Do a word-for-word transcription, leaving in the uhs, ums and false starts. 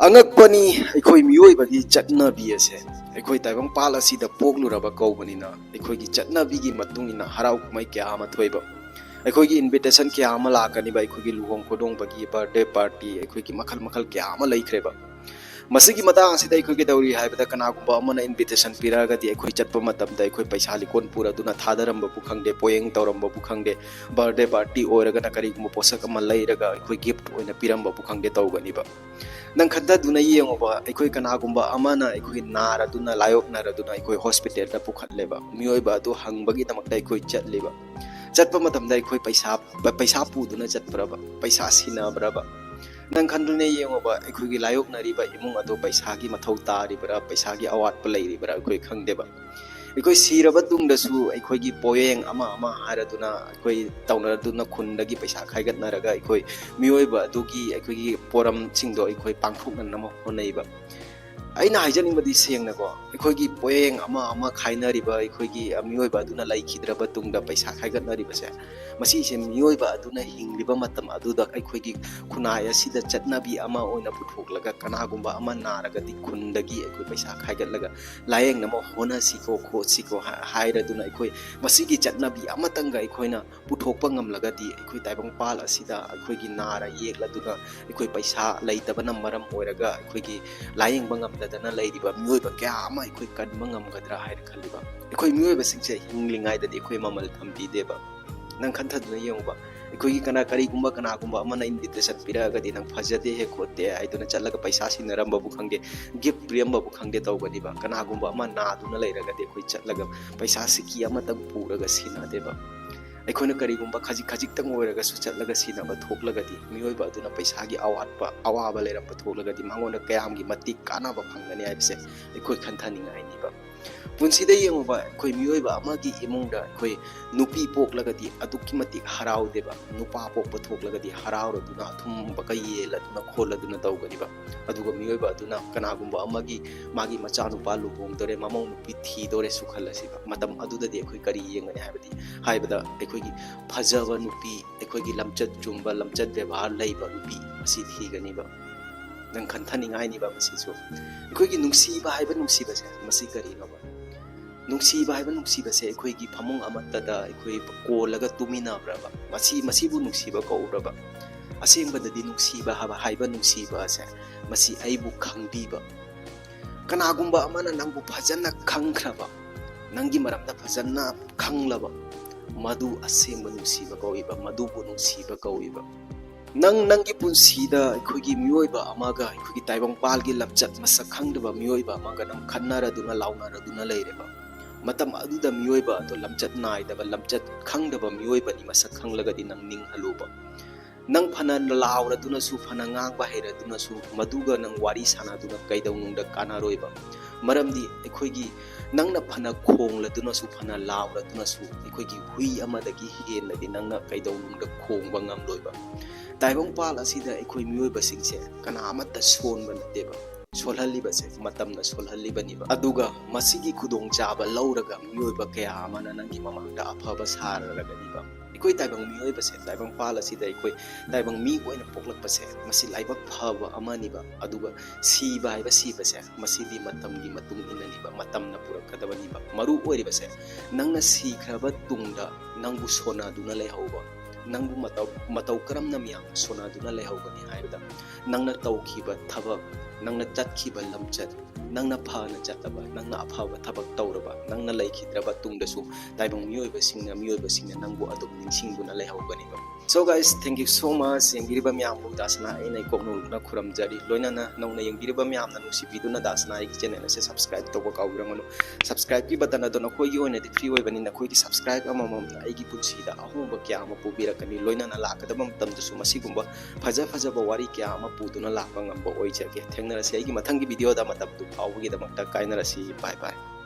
ꯑꯉꯛꯄꯅꯤ ꯑꯩꯈꯣꯏ ꯃꯤꯑꯣꯏꯕꯒꯤ ꯆꯠꯅꯕꯤ ꯑꯁꯦ꯫ ꯑꯩꯈꯣꯏ ꯇꯥꯏꯕꯪꯄꯥꯜ ꯑꯁꯤꯗ ꯄꯣꯛꯂꯨꯔꯕ ꯀꯧꯕꯅꯤꯅ ꯑꯩꯈꯣꯏꯒꯤ ꯆꯠꯅꯕꯤꯒꯤ ꯃꯇꯨꯡ ꯏꯟꯅ ꯍꯔꯥꯎ ꯀꯨꯝꯍꯩ ꯀꯌꯥ ꯑꯃ ꯊꯣꯛꯏꯕ, ꯑꯩꯈꯣꯏꯒꯤ invitation ꯀꯌꯥ ꯑꯃ ꯂꯥꯛꯀꯅꯤꯕ, ꯑꯩꯈꯣꯏꯒꯤ ꯂꯨꯍꯣꯡ ꯈꯣꯡꯗꯣꯡꯕꯒꯤ, birthday party, ꯑꯩꯈꯣꯏꯒꯤ ꯃꯈꯜ ꯃꯈꯜ ꯀꯌꯥ ꯑꯃ ꯂꯩꯈ꯭ꯔꯦꯕ꯫ ꯃꯁꯤꯒꯤ ꯃꯇꯥꯡ ꯑꯁꯤꯗ ꯑꯩꯈꯣꯏ ꯀꯩꯗꯧꯔꯤ ꯍꯥꯏꯕꯗ, ꯀꯅꯥꯒꯨꯝꯕ ꯑꯃꯅ invitation ꯄꯤꯔꯛꯑꯒꯗꯤ ꯑꯩꯈꯣꯏ ꯆꯠꯄ ꯃꯇꯝꯗ ꯑꯩꯈꯣꯏ ꯄꯩꯁꯥ ꯂꯤꯀꯣꯟ ꯄꯨꯔꯗꯨꯅ ꯊꯥꯗꯔꯝꯕꯕꯨ ꯈꯪꯗꯦ, ꯄꯣꯌꯦꯡ ꯇꯧꯔꯝꯕꯕꯨ ꯈꯪꯗꯦ, birthday party ꯑꯣꯏꯔꯒꯅ ꯀꯔꯤꯒꯨꯝꯕ ꯄꯣꯠꯁꯛ ꯑꯃ ꯂꯩꯔꯒ ꯑꯩꯈꯣꯏ gift ꯑꯣꯏꯅ ꯄꯤꯔꯝꯕꯕꯨ ꯈꯪꯗꯦ ꯇꯧꯒꯅꯤꯕ꯫ ꯅꯪ ꯈꯟꯊꯗꯨꯅ ꯌꯦꯡꯉꯨꯕ, ꯑꯩꯈꯣꯏ ꯀꯅꯥꯒꯨꯝꯕ ꯑꯃꯅ ꯑꯩꯈꯣꯏ ꯅꯥꯔꯗꯨꯅ, ꯂꯥꯏꯌꯣꯛꯅꯔꯗꯨꯅ ꯑꯩꯈꯣꯏ hospitalꯗ ꯄꯨꯈꯠꯂꯦꯕ꯫ ꯃꯤꯑꯣꯏꯕ ꯑꯗꯨ ꯍꯪꯕꯒꯤꯗꯃꯛꯇ ꯑꯩꯈꯣꯏ ꯆꯠꯂꯤꯕ꯫ ꯆꯠꯄ ꯃꯇꯝꯗ ꯑꯩꯈꯣꯏ ꯄꯩꯁꯥ, ꯄꯩꯁꯥ ꯄꯨꯗꯨꯅ ꯆꯠꯄ꯭ꯔꯕ? ꯄꯩꯁꯥ ꯁꯤꯟꯅꯕ꯭ꯔꯕ? ꯅꯪ ꯈꯟꯗꯨꯅ ꯌꯦꯡꯉꯨꯕ, ꯑꯩꯈꯣꯏꯒꯤ ꯂꯥꯏꯌꯣꯛꯅꯔꯤꯕ ꯏꯃꯨꯡ ꯑꯗꯨ ꯄꯩꯁꯥꯒꯤ ꯃꯊꯧ ꯇꯥꯔꯤꯕ꯭ꯔꯥ, ꯄꯩꯁꯥꯒꯤ ꯑꯋꯥꯠꯄ ꯂꯩꯔꯤꯕ꯭ꯔꯥ ꯑꯩꯈꯣꯏ ꯈꯪꯗꯦꯕ꯫ ꯑꯩꯈꯣꯏ ꯁꯤꯔꯕ ꯇꯨꯡꯗꯁꯨ ꯑꯩꯈꯣꯏꯒꯤ ꯄꯣꯌꯦꯡ ꯑꯃ ꯑꯃ ꯍꯥꯏꯔꯗꯨꯅ ꯑꯩꯈꯣꯏ ꯇꯧꯅꯔꯗꯨꯅ ꯈꯨꯟꯗꯒꯤ ꯄꯩꯁꯥ ꯈꯥꯏꯒꯠꯅꯔꯒ ꯑꯩꯈꯣꯏ ꯃꯤꯑꯣꯏꯕ ꯑꯗꯨꯒꯤ ꯑꯩꯈꯣꯏꯒꯤ ꯄꯣꯔꯝꯁꯤꯡꯗꯣ ꯑꯩꯈꯣꯏ ꯄꯥꯡꯊꯣꯛꯅꯅꯕ ꯍꯣꯠꯅꯩꯕ꯫ ꯑꯩꯅ ꯍꯥꯏꯖꯅꯤꯡꯕꯗꯤ ꯁꯦꯡꯅꯀꯣ, ꯑꯩꯈꯣꯏꯒꯤ ꯄꯣꯌꯦꯡ ꯑꯃ ꯑꯃ ꯈꯥꯏꯅꯔꯤꯕ, ꯑꯩꯈꯣꯏꯒꯤ ꯃꯤꯑꯣꯏꯕ ꯑꯗꯨꯅ ꯂꯩꯈꯤꯗ꯭ꯔꯕ ꯇꯨꯡꯗ ꯄꯩꯁꯥ ꯈꯥꯏꯒꯠꯅꯔꯤꯕꯁꯦ, ꯃꯁꯤꯁꯦ ꯃꯤꯑꯣꯏꯕ ꯑꯗꯨꯅ ꯍꯤꯡꯂꯤꯕ ꯃꯇꯝ ꯑꯗꯨꯗ ꯑꯩꯈꯣꯏꯒꯤ ꯈꯨꯟꯅꯥꯏ ꯑꯁꯤꯗ ꯆꯠꯅꯕꯤ ꯑꯃ ꯑꯣꯏꯅ ꯄꯨꯊꯣꯛꯂꯒ, ꯀꯅꯥꯒꯨꯝꯕ ꯑꯃ ꯅꯥꯔꯒꯗꯤ ꯈꯨꯟꯗꯒꯤ ꯑꯩꯈꯣꯏ ꯄꯩꯁꯥ ꯈꯥꯏꯒꯠꯂꯒ ꯂꯥꯌꯦꯡꯅꯕ ꯍꯣꯠꯅꯁꯤꯀꯣ, ꯈꯣꯠꯁꯤꯀꯣ ꯍꯥ-, ꯍꯥꯏꯔꯗꯨꯅ ꯑꯩꯈꯣꯏ ꯃꯁꯤꯒꯤ ꯆꯠꯅꯕꯤ ꯑꯃꯇꯪꯒ ꯑꯩꯈꯣꯏꯅ ꯄꯨꯊꯣꯛꯄ ꯉꯝꯂꯒꯗꯤ, ꯑꯩꯈꯣꯏ ꯇꯥꯏꯕꯪꯄꯥꯜ ꯑꯁꯤꯗ ꯑꯩꯈꯣꯏꯒꯤ ꯅꯥꯔ ꯌꯦꯛꯂꯗꯨꯅ, ꯑꯩꯈꯣꯏ ꯄꯩꯁꯥ ꯂꯩꯇꯕꯅ ꯃꯔꯝ ꯑꯣꯏꯔꯒ ꯑꯩꯈꯣꯏꯒꯤ ꯂꯥꯌꯦꯡꯕ ꯉꯝꯗꯗꯅ ꯂꯩꯔꯤꯕ ꯃꯤꯑꯣꯏꯕ ꯀꯌꯥ ꯑꯃ ꯑꯩꯈꯣꯏ ꯀꯟꯕ ꯉꯝꯒꯗ꯭ꯔꯥ ꯍꯥꯏꯅ ꯈꯜꯂꯤꯕ꯫ ꯑꯩꯈꯣꯏ ꯃꯤꯑꯣꯏꯕꯁꯤꯡꯁꯦ ꯍꯤꯡꯂꯤꯉꯩꯗꯗꯤ ꯑꯩꯈꯣꯏ ꯃꯃꯜ ꯊꯝꯕꯤꯗꯦꯕ꯫ ꯅꯪ ꯈꯟꯊꯗꯨꯅ ꯌꯦꯡꯉꯨꯕ, ꯑꯩꯈꯣꯏꯒꯤ ꯀꯅꯥ, ꯀꯔꯤꯒꯨꯝꯕ ꯀꯅꯥꯒꯨꯝꯕ ꯑꯃꯅ invitation ꯄꯤꯔꯛꯑꯒꯗꯤ ꯅꯪ ꯐꯖꯗꯦ ꯍꯦ ꯈꯣꯠꯇꯦ ꯍꯥꯏꯗꯨꯅ ꯆꯠꯂꯒ ꯄꯩꯁꯥ ꯁꯤꯟꯅꯔꯝꯕꯕꯨ ꯈꯪꯗꯦ, gift ꯄꯤꯔꯝꯕꯕꯨ ꯈꯪꯗꯦ ꯇꯧꯒꯅꯤꯕ꯫ ꯀꯅꯥꯒꯨꯝꯕ ꯑꯃ ꯅꯥꯗꯨꯅ ꯂꯩꯔꯒꯗꯤ ꯑꯩꯈꯣꯏ ꯆꯠꯂꯒ ꯄꯩꯁꯥ ꯁꯤꯀꯤ ꯑꯃꯇꯪ ꯄꯨꯔꯒ ꯁꯤꯟꯅꯗꯦꯕ꯫ ꯑꯩꯈꯣꯏꯅ ꯀꯔꯤꯒꯨꯝꯕ ꯈꯖꯤꯛ ꯈꯖꯤꯛꯇꯪ ꯑꯣꯏꯔꯒꯁꯨ ꯆꯠꯂꯒ ꯁꯤꯟꯅꯕ ꯊꯣꯛꯂꯒꯗꯤ, ꯃꯤꯑꯣꯏꯕ ꯑꯗꯨꯅ ꯄꯩꯁꯥꯒꯤ ꯑꯋꯥꯠꯄ, ꯑꯋꯥꯕ ꯂꯩꯔꯝꯕ ꯊꯣꯛꯂꯒꯗꯤ ꯃꯉꯣꯟꯗ ꯀꯌꯥꯝꯒꯤ ꯃꯇꯤꯛ ꯀꯥꯟꯅꯕ ꯐꯪꯒꯅꯤ ꯍꯥꯏꯕꯁꯦ ꯑꯩꯈꯣꯏ ꯈꯟꯊꯅꯤꯡꯉꯥꯏꯅꯤꯕ꯫ ꯄꯨꯟꯁꯤꯗ ꯌꯦꯡꯉꯨꯕ, ꯑꯩꯈꯣꯏ ꯃꯤꯑꯣꯏꯕ ꯑꯃꯒꯤ ꯏꯃꯨꯡꯗ ꯑꯩꯈꯣꯏ ꯅꯨꯄꯤ ꯄꯣꯛꯂꯒꯗꯤ ꯑꯗꯨꯛꯀꯤ ꯃꯇꯤꯛ ꯍꯔꯥꯎꯗꯦꯕ, ꯅꯨꯄꯥ ꯄꯣꯛꯄ ꯊꯣꯛꯂꯒꯗꯤ ꯍꯔꯥꯎꯔꯗꯨꯅ ꯑꯊꯨꯝꯕꯒ ꯌꯦꯜꯂꯗꯨꯅ ꯈꯣꯠꯂꯗꯨꯅ ꯇꯧꯒꯅꯤꯕ꯫ ꯑꯗꯨꯒ ꯃꯤꯑꯣꯏꯕ ꯑꯗꯨꯅ ꯀꯅꯥꯒꯨꯝꯕ ꯑꯃꯒꯤ, ꯃꯥꯒꯤ ꯃꯆꯥꯅꯨꯄꯥ ꯂꯨꯍꯣꯡꯗꯣꯔꯦ, ꯃꯃꯧ ꯅꯨꯄꯤ ꯊꯤꯗꯣꯔꯦꯁꯨ ꯈꯜꯂꯁꯤꯕ, ꯃꯇꯝ ꯑꯗꯨꯗꯗꯤ ꯑꯩꯈꯣꯏ ꯀꯔꯤ ꯌꯦꯡꯒꯅꯤ ꯍꯥꯏꯕꯗꯤ, ꯍꯥꯏꯕꯗ ꯑꯩꯈꯣꯏꯒꯤ ꯐꯖꯕ ꯅꯨꯄꯤ, ꯑꯩꯈꯣꯏꯒꯤ ꯂꯝꯆꯠ ꯆꯨꯝꯕ, ꯂꯝꯆꯠ ꯕꯦꯕꯥꯔ ꯂꯩꯕ ꯅꯨꯄꯤ ꯑꯁꯤ ꯊꯤꯒꯅꯤꯕ꯫ ꯅꯪ ꯈꯟꯊꯅꯤꯡꯉꯥꯏꯅꯤꯕ ꯃꯁꯤꯁꯨ꯫ ꯑꯩꯈꯣꯏꯒꯤ ꯅꯨꯡꯁꯤꯕ ꯍꯥꯏꯕ ꯅꯨꯡꯁꯤꯕꯁꯦ ꯃꯁꯤ ꯀꯔꯤꯅꯣꯕ? ꯅꯨꯡꯁꯤꯕ ꯍꯥꯏꯕ ꯅꯨꯡꯁꯤꯕꯁꯦ ꯑꯩꯈꯣꯏꯒꯤ ꯐꯃꯨꯡ ꯑꯃꯠꯇꯗ ꯑꯩꯈꯣꯏ ꯀꯣꯜꯂꯒ ꯇꯨꯃꯤꯟꯅꯕ꯭ꯔꯕ? ꯃꯁꯤ, ꯃꯁꯤꯕꯨ ꯅꯨꯡꯁꯤꯕ ꯀꯧꯕ꯭ꯔꯕ? ꯑꯁꯦꯡꯕꯗꯗꯤ ꯅꯨꯡꯁꯤꯕ ꯍꯥꯏꯕ, ꯍꯥꯏꯕ ꯅꯨꯡꯁꯤꯕ ꯑꯁꯦ ꯃꯁꯤ ꯑꯩꯕꯨ ꯈꯪꯕꯤꯕ, ꯀꯅꯥꯒꯨꯝꯕ ꯑꯃꯅ ꯅꯪꯕꯨ ꯐꯖꯅ ꯈꯪꯈ꯭ꯔꯕ, ꯅꯪꯒꯤ ꯃꯔꯝꯗ ꯐꯖꯅ ꯈꯪꯂꯕ, ꯃꯗꯨ ꯑꯁꯦꯡꯕ ꯅꯨꯡꯁꯤꯕ ꯀꯧꯏꯕ, ꯃꯗꯨꯕꯨ ꯅꯨꯡꯁꯤꯕ ꯀꯧꯏꯕ꯫ ꯅꯪ ꯅꯪꯒꯤ ꯄꯨꯟꯁꯤꯗ ꯑꯩꯈꯣꯏꯒꯤ ꯃꯤꯑꯣꯏꯕ ꯑꯃꯒ, ꯑꯩꯈꯣꯏꯒꯤ ꯇꯥꯏꯕꯪꯄꯥꯜꯒꯤ ꯂꯝꯆꯠ ꯃꯁꯛ ꯈꯪꯗꯕ ꯃꯤꯑꯣꯏꯕ ꯑꯃꯒ ꯅꯪ ꯈꯠꯅꯔꯗꯨꯅ ꯂꯥꯎꯅꯔꯗꯨꯅ ꯂꯩꯔꯦꯕ꯫ ꯃꯇꯝ ꯑꯗꯨꯗ ꯃꯤꯑꯣꯏꯕ ꯑꯗꯣ ꯂꯝꯆꯠ ꯅꯥꯏꯗꯕ, ꯂꯝꯆꯠ ꯈꯪꯗꯕ ꯃꯤꯑꯣꯏꯕꯅꯤ, ꯃꯁꯛ ꯈꯪꯂꯒꯗꯤ ꯅꯪ ꯅꯤꯡꯍꯜꯂꯨꯕ꯫ ꯅꯪ ꯐꯅ ꯂꯥꯎꯔꯗꯨꯅꯁꯨ, ꯐꯅ ꯉꯥꯡꯕ ꯍꯩꯔꯗꯨꯅꯁꯨ, ꯃꯗꯨꯒ ꯅꯪ ꯋꯥꯔꯤ ꯁꯥꯟꯅꯗꯨꯅ ꯀꯩꯗꯧꯅꯨꯡꯗ ꯀꯥꯟꯅꯔꯣꯏꯕ꯫ ꯃꯔꯝꯗꯤ ꯑꯩꯈꯣꯏꯒꯤ ꯅꯪꯅ ꯐꯅ ꯈꯣꯡꯂꯗꯨꯅꯁꯨ, ꯐꯅ ꯂꯥꯎꯔꯗꯨꯅꯁꯨ, ꯑꯩꯈꯣꯏꯒꯤ ꯍꯨꯏ ꯑꯃꯗꯒꯤ ꯍꯦꯟꯅꯗꯤ ꯅꯪꯅ ꯀꯩꯗꯧꯅꯨꯡꯗ ꯈꯣꯡꯕ ꯉꯝꯂꯣꯏꯕ꯫ ꯇꯥꯏꯕꯪꯄꯥꯜ ꯑꯁꯤꯗ ꯑꯩꯈꯣꯏ ꯃꯤꯑꯣꯏꯕꯁꯤꯡꯁꯦ ꯀꯅꯥ ꯑꯃꯠꯇ ꯁꯣꯟꯕ ꯅꯠꯇꯦꯕ꯫ ꯁꯣꯜꯍꯜꯂꯤꯕꯁꯦ ꯃꯇꯝꯅ ꯁꯣꯜꯍꯜꯂꯤꯕꯅꯤꯕ꯫ ꯑꯗꯨꯒ ꯃꯁꯤꯒꯤ ꯈꯨꯗꯣꯡꯆꯥꯕ ꯂꯧꯔꯒ ꯃꯤꯑꯣꯏꯕ ꯀꯌꯥ ꯑꯃꯅ ꯅꯪꯒꯤ ꯃꯃꯥꯡꯗ ꯑꯐꯕ ꯁꯥꯔꯒꯅꯤꯕ꯫ ꯑꯩꯈꯣꯏ ꯇꯥꯏꯕꯪ ꯃꯤꯑꯣꯏꯕꯁꯦ, ꯇꯥꯏꯕꯪꯄꯥꯜ ꯑꯁꯤꯗ ꯑꯩꯈꯣꯏ ꯇꯥꯏꯕꯪ ꯃꯤ ꯑꯣꯏꯅ ꯄꯣꯛꯂꯛꯄꯁꯦ, ꯃꯁꯤ ꯂꯥꯏꯕꯛ ꯐꯕ ꯑꯃꯅꯤꯕ꯫ ꯑꯗꯨꯒ ꯁꯤꯕ ꯍꯥꯏꯕ ꯁꯤꯕꯁꯦ, ꯃꯁꯤꯗꯤ ꯃꯇꯝꯒꯤ ꯃꯇꯨꯡ ꯏꯟꯅꯅꯤꯕ, ꯃꯇꯝꯅ ꯄꯨꯔꯛꯀꯗꯕꯅꯤꯕ꯫ ꯃꯔꯨ ꯑꯣꯏꯔꯤꯕꯁꯦ, ꯅꯪꯅ ꯁꯤꯈ꯭ꯔꯕ ꯇꯨꯡꯗ ꯅꯪꯕꯨ ꯁꯣꯟꯅꯗꯨꯅ ꯂꯩꯍꯧꯕ, ꯅꯪꯕꯨ ꯃꯇꯧ, ꯃꯇꯧ ꯀꯔꯝꯅ ꯃꯤꯌꯥꯝꯅ ꯁꯣꯟꯅꯗꯨꯅ ꯂꯩꯍꯧꯒꯅꯤ ꯍꯥꯏꯕꯗ, ꯅꯪꯅ ꯇꯧꯈꯤꯕ ꯊꯕꯛ, ꯅꯪꯅ ꯆꯠꯈꯤꯕ ꯂꯝꯆꯠ, ꯅꯪꯅ ꯐꯅ ꯆꯠꯂꯕ, ꯅꯪꯅ ꯑꯐꯕ ꯊꯕꯛ ꯇꯧꯔꯕ, ꯅꯪꯅ ꯂꯩꯈꯤꯗ꯭ꯔꯕ ꯇꯨꯡꯗꯁꯨ ꯇꯥꯏꯕꯪ ꯃꯤꯑꯣꯏꯕꯁꯤꯡꯅ, ꯃꯤꯑꯣꯏꯕꯁꯤꯡꯅ ꯅꯪꯕꯨ ꯑꯗꯨꯝ ꯅꯤꯡꯁꯤꯡꯗꯨꯅ ꯂꯩꯍꯧꯒꯅꯤꯕ꯫ So guys, thank you so much꯫ ꯌꯦꯡꯕꯤꯔꯤꯕ ꯃꯌꯥꯝꯕꯨ ꯗꯥꯁꯅꯥ ꯑꯩꯅ ꯏꯀꯣꯛ ꯅꯧꯅ ꯈꯨꯔꯨꯝꯖꯔꯤ꯫ ꯂꯣꯏꯅꯅ ꯅꯧꯅ ꯌꯦꯡꯕꯤꯔꯤꯕ ꯃꯌꯥꯝꯅ ꯅꯨꯡꯁꯤꯕꯤꯗꯨꯅ ꯗꯥꯁꯅꯥ ꯑꯩꯒꯤ channel ꯑꯁꯤ subscribe ꯇꯧꯕ ꯀꯥꯎꯕꯤꯔꯝꯒꯅꯨ꯫ Subscribeꯀꯤ button ꯑꯗꯨ ꯅꯈꯣꯏꯒꯤ ꯑꯣꯏꯅꯗꯤ free ꯑꯣꯏꯕꯅꯤ꯫ ꯅꯈꯣꯏꯒꯤ subscribe ꯑꯃꯃꯝꯅ ꯑꯩꯒꯤ ꯄꯨꯟꯁꯤꯗ ꯑꯍꯣꯡꯕ ꯀꯌꯥ ꯑꯃ ꯄꯨꯕꯤꯔꯛꯀꯅꯤ꯫ ꯂꯣꯏꯅꯅ ꯂꯥꯛꯀꯗꯕ ꯃꯇꯝꯗꯁꯨ ꯃꯁꯤꯒꯨꯝꯕ ꯐꯖ ꯐꯖꯕ ꯋꯥꯔꯤ ꯀꯌꯥ ꯑꯃ ꯄꯨꯗꯨꯅ ꯂꯥꯛꯄ ꯉꯝꯕ ꯑꯣꯏꯖꯒꯦ꯫ ꯊꯦꯡꯅꯔꯁꯤ ꯑꯩꯒꯤ ꯃꯊꯪꯒꯤ videoꯗ꯫ ꯃꯇꯝꯗꯨ ꯐꯥꯎꯕꯒꯤꯗꯃꯛꯇ ꯀꯥꯏꯅꯔꯁꯤ꯫ Bye bye꯫